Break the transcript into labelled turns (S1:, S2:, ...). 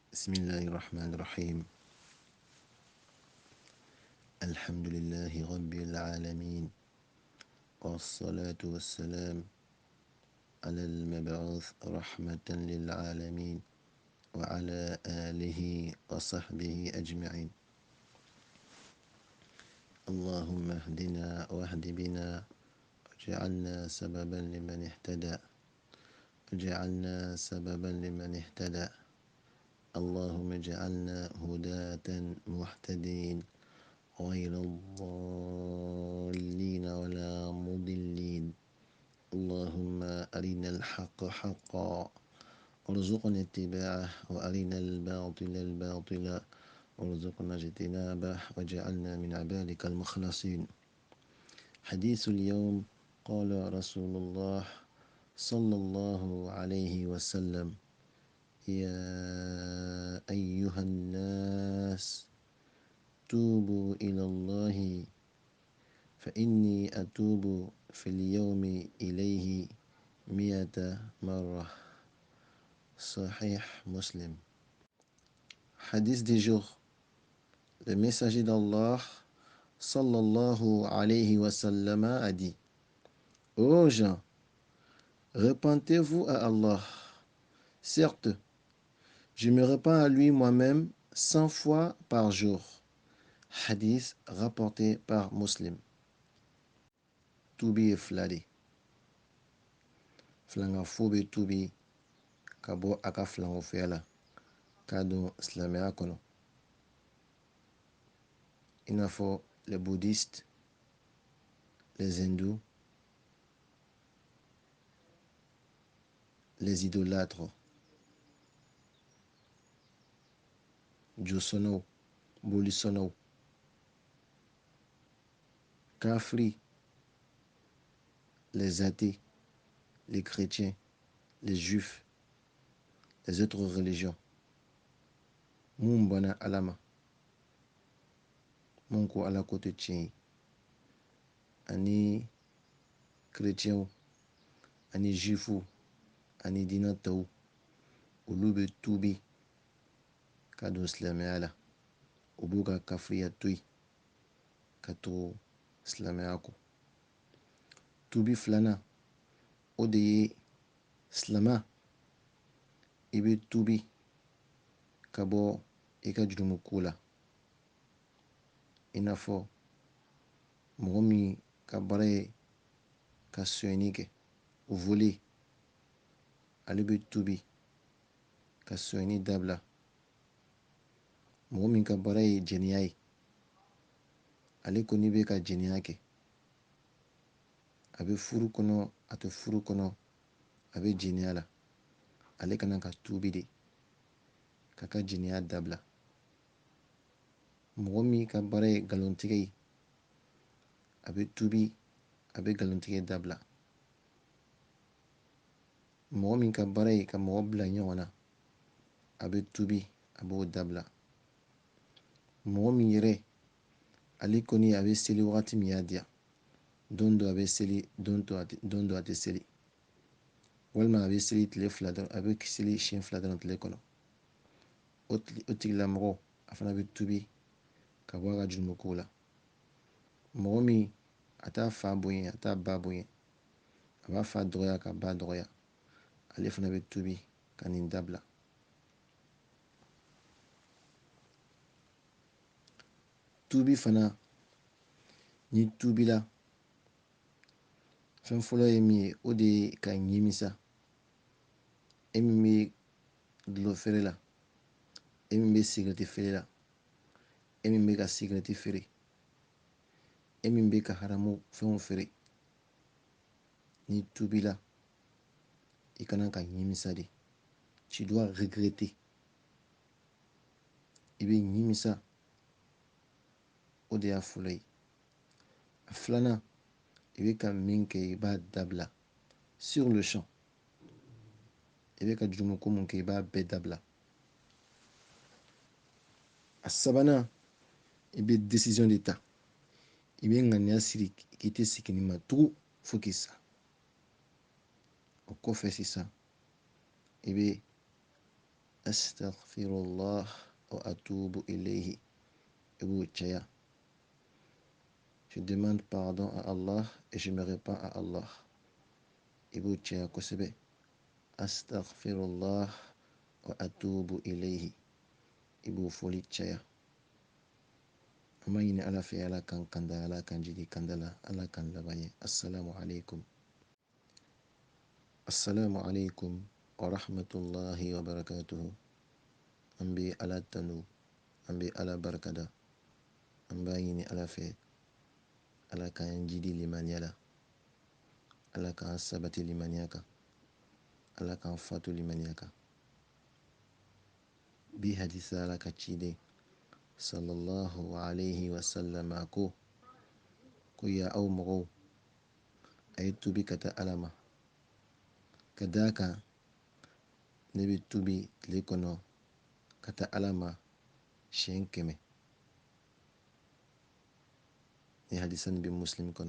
S1: بسم الله الرحمن الرحيم. الحمد لله رب العالمين، والصلاة والسلام على المبعوث رحمة للعالمين وعلى آله وصحبه أجمعين. اللهم اهدنا واهد بنا، واجعلنا سببا لمن اهتدى، واجعلنا سببا لمن اهتدى. اللهم اجعلنا هداة مهتدين غير الضالين ولا مضلين. اللهم أرنا الحق حقا وارزقنا اتباعه، وأرنا الباطل الباطلا وارزقنا اجتنابه، واجعلنا من عبادك المخلصين. حديث اليوم: قال رسول الله صلى الله عليه وسلم: يا أيها الناس توبوا إلى الله فإني أتوب في اليوم إليه 100 مرة. صحيح مسلم. Hadith du jour. Le messager d'Allah صلى الله عليه وسلم a dit: Ô gens, repentez-vous à Allah. Certes, je me repens à lui moi-même 100 fois par jour. Hadith rapporté par Muslim. Tubi ye fila de. Filankafo bɛ tubi ka bɔ a ka filankafoya la k'a don silamɛya kɔnɔ, i n'a fɔ les bouddhistes, les hindous, les idolâtres, josɔnnaw, bolisɔnnaw, kafiri, les athées, les chrétiens, les juifs, les autres religions. Mun banna Ala ma, mun ko Ala ko tɛ tiɲɛ ye, ani chrétiens, ani juifs, ani diinɛ tɔw, olu bɛ tubi ka don silamɛya la. U b'u ka kafiriya to yen ka to silamɛya kɔ. Tubi filanan, o de ye silama, i bɛ tubi ka bɔ i ka jurumuko la, i n'a fɔ mɔgɔ min ka baara ye ka sonyɛni kɛ, voler, ale bɛ tubi ka sonyɛni dabila. Mɔgɔ min ka baara ye jɛnɛya ye, ale kɔni bɛ ka jɛnɛya kɛ, a bɛ furu kɔnɔ, a tɛ furu kɔnɔ, a bɛ jɛnɛya la, ale kana ka tubi de k'a ka jɛnɛya dabila. Mɔgɔ min ka baara ye nkalontigɛ ye, a bɛ tubi, a bɛ nkalontigɛ dabila. Mɔgɔ min ka baara ye ka mɔgɔ bila ɲɔgɔn na, a bɛ tubi, a b'o dabila. Mɔgɔ min yɛrɛ, ale kɔni a bɛ seli wagati min y'a diya, don dɔ a bɛ seli, don dɔ a tɛ seli, walima a bɛ seli tile 2 dɔrɔn, a bɛ seli siɲɛ 2 dɔrɔn tile kɔnɔ, o tigilamɔgɔ a fana bɛ tubi ka bɔ a ka jurumukow la. Mɔgɔ min a t'a fa bonya, a t'a ba bonya, a b'a fa dɔgɔya ka ba dɔgɔya, ale fana bɛ tubi ka nin dabila. Tubi fana, ni tubila, fɛn fɔlɔ ye min ye, o de ye ka ɲimisa. E min bɛ dulɔ feere la, e min bɛ sigɛrɛti feere la, e min bɛ ka sigɛrɛti feere, e min bɛ ka haramu fɛnw feere, ni tubila, i kana ka ɲimisa de. Tu dois regretter. I bɛ ɲimisa, o de y'a fɔlɔ ye. A filanan, i bɛ ka min kɛ, i b'a dabila sur le champ. I bɛ ka jurumuko mun kɛ, i b'a bɛɛ dabila. A sabanan, i bɛ décision de ta, i bɛ ŋaniya siri k'i tɛ segin nin ma tugun fo k'i sa. O kɔfɛ sisan, i bɛ Astaghfirullah wa atubu ilayhi, i b'o caya. Je demande pardon à Allah et je me repens à Allah, i b'o caya kosɛbɛ. Astaghfirullah wa atubu ilayhi, i b'o fɔli caya. An b'a ɲini Ala fɛ, Ala k'an kanda, Ala k'an jidi kanda la, Ala k'an laban ye. Assalamu alaikum. Assalamu alaikum wa rahmatullahi wa barakatuhu. An bɛ Ala tanu, an bɛ Ala barikada, an b'a ɲini Ala fɛ, Ala k'an jidi limaniya la, Ala k'an sabati limaniya kan, Ala k'an fatu limaniya kan. Bi hadisa, Ala ka ciden sallallahu alayhi wa sallam a ko ko ya aw mɔgɔw, a ye tubi ka taa Ala ma, ka d'a kan ne bɛ tubi tile kɔnɔ ka taa Ala ma siɲɛ 100. Ni hadisa nin bɛ Muslim kɔnɔ.